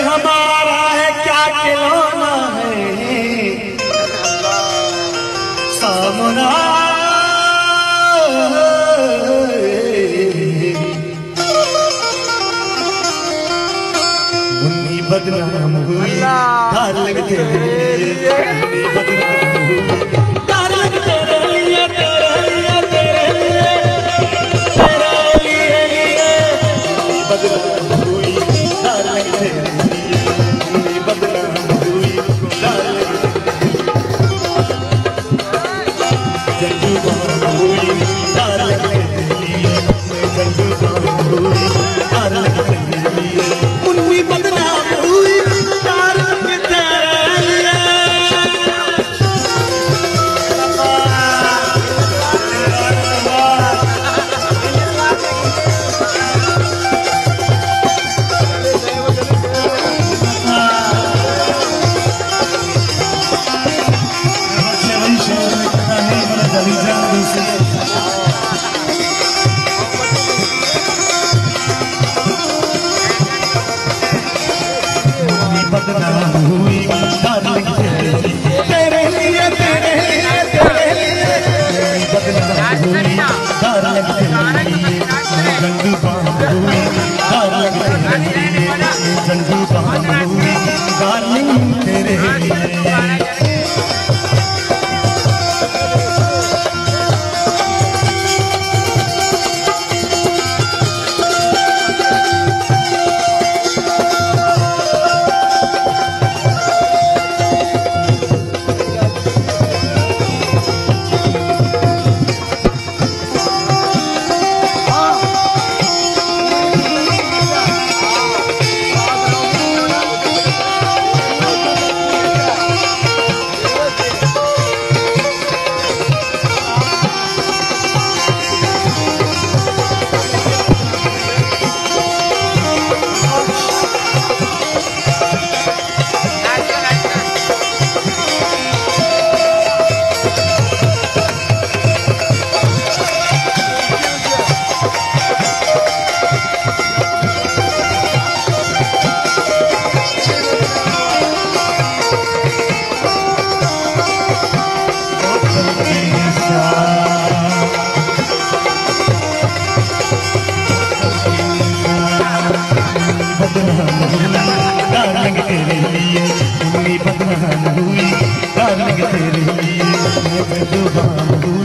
ہمارا ہے کیا کھلونا ہے سامنا۔ منی بدنام ہوئی اللہ۔ ڈارلنگ تیرے لیے، منی بدنام ہوئی۔ ڈارلنگ تیرے لیے، تیرے لیے، تیرے لیے، تیرے لیے۔ منی بدنام ہوئی، ڈارلنگ تیرے لیے، منی بدنام ہوئی، ڈارلنگ تیرے لیے۔ بدنام ہوئی ڈارلنگ تیرے لیے، تیرے لیے، تیرے لیے، تیرے لیے۔ بدنام ہوئی ڈارلنگ تیرے لیے، میں جنگ بام ہوئی ڈارلنگ تیرے لیے، میں جنگ بام ہوئی ڈارلنگ تیرے لیے۔ بدنام ہوئی ڈارلنگ تیرے لیے، اتنی بدنام ہوئی ڈارلنگ تیرے لیے، میں جنگ بام ہوئی۔